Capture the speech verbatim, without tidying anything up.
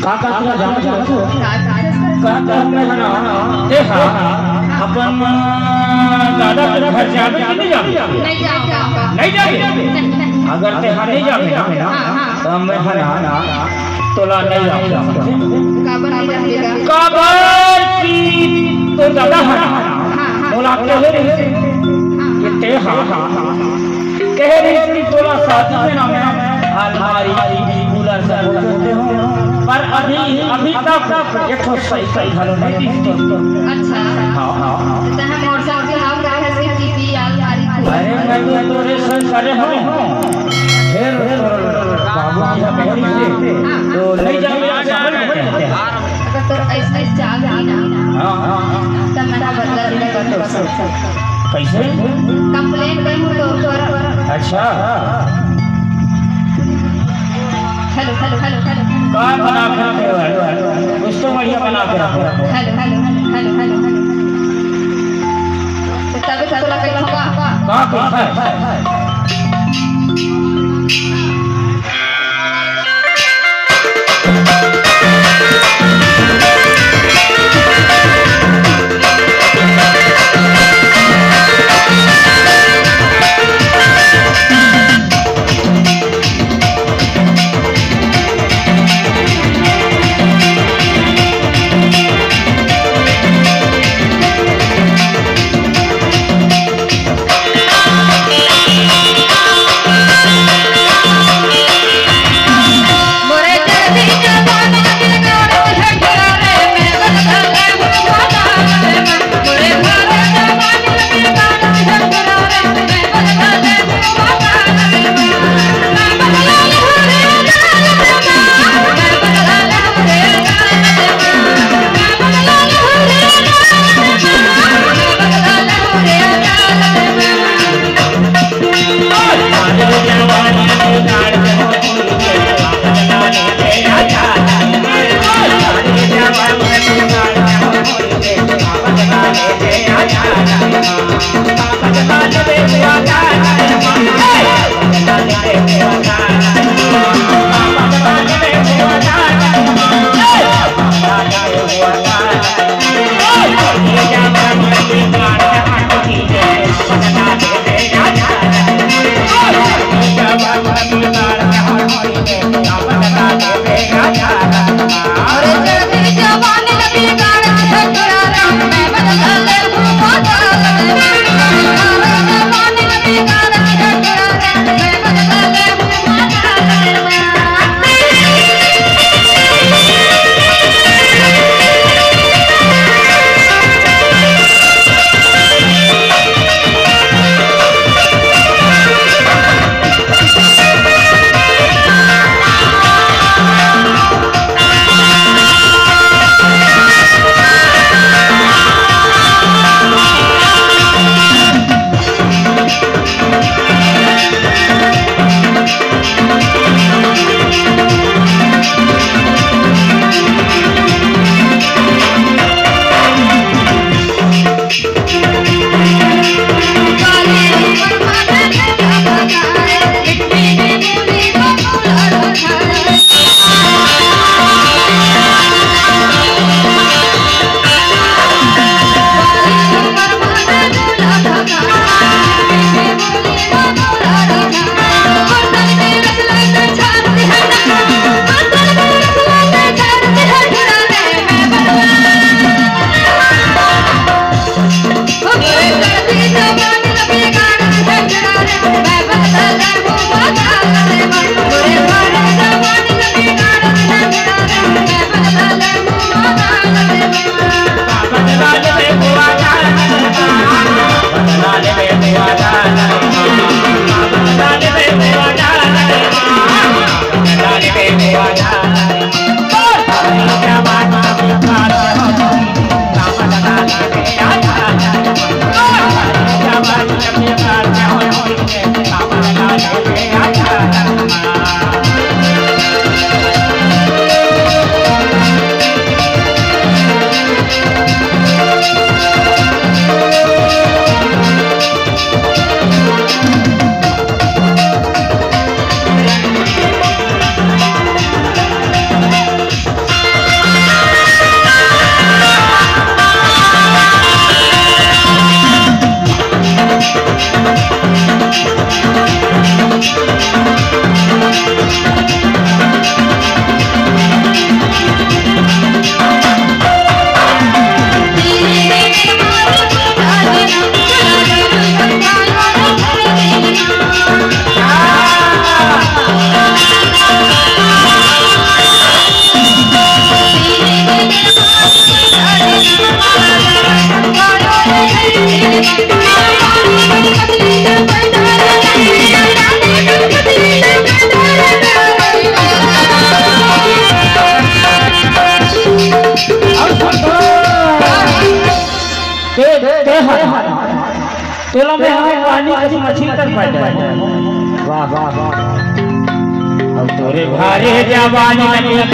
का का तोला जाना चाहत हो? का का? कहत हँव मैं ह ना, देखा, अपन दादा के घर जाबे कि नहीं जाबे? नहीं जाबे। नहीं जाबे? अगर तेहा नहीं जाबे ना, हाँ, हाँ। त मैं ह ना, तोला नहीं जाबे। काबर नहीं जाबे? काबर कि तोर दादा ह ना, हाँ, हाँ। मोला कहे रहिस कि तेहा कहे रहिस कि तोला शादी में ना मैं अलमारी, टीवी, कूलर सब कुछ देहूँ, पर अभी, अभी तक एक ठो साइकिल घलो नहीं दिस। अच्छा। हाँ, हाँ, हाँ। तो हम मोर साथ बिहाव करे हस कि टीवी, अलमारी, कूलर। अरे, मैं तो तोरे संग करे हँव। फिर बाबूजी ह कहे रहिस, तो नहीं जाबे, आप समझ में नहीं आते हैं। अगर तोर अइसने चाल रही ना, हाँ, हाँ, हाँ। तब मेरा बदला लेना कर दो। कैसे? कंप्लेंट करूँ तो तोर। अच्छा। Hello, hello, hello, hello. का बना के रखे हो? कुछ तो बढ़िया बना के रखो। Hello, hello, hello, hello, hello. तो तभी तो तोला कहीं होगा। का कुछ है? तोला मैं हर पानी कस मछली तक पैदा। वाह, वाह, वाह। अब तोरे भारे जवानी में